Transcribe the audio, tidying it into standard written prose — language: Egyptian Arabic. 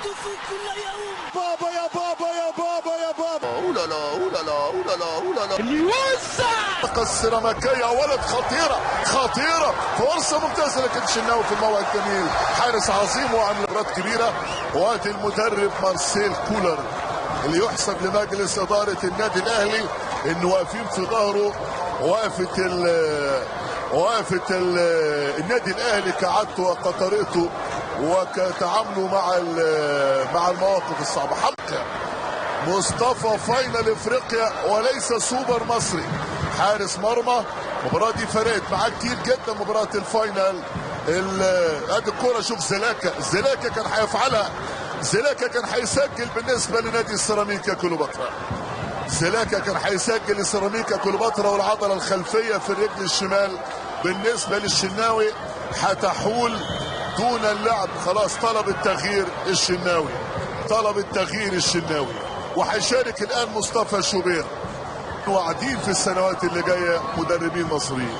أهتف كل يوم. بابا يا بابا يا بابا يا بابا، أولا لا أولا لا أولا لا أولا لا. اللي يوزع السيراميكية، ولد خطيرة خطيرة، فرصة ممتازة لكن الشناوي في الموعد جميل، حارس عظيم وعمل خبرات كبيرة. وادي المدرب مارسيل كولر اللي يحسب لمجلس إدارة النادي الأهلي إنه واقفين في ظهره، وقفة النادي الأهلي كعادته وكطريقته وكتعامله مع المواقف الصعبة. حق مصطفى final افريقيا وليس سوبر مصري، حارس مرمى. المباراة دي فرقت معاه كتير جدا، مباراة ال final. ادي الكورة، شوف زلاكا، زلاكا كان هيفعلها، زلاكا كان هيسجل بالنسبة لنادي السيراميكا كليوباترا. زلاكا كان هيسجل لسيراميكا كليوباترا، والعضلة الخلفية في الرجل الشمال بالنسبة للشناوي هتحول دون اللعب. خلاص طلب التغيير الشناوي، طلب التغيير الشناوي، وهيشارك الآن مصطفى شوبير. وعدين في السنوات اللي جاية مدربين مصريين.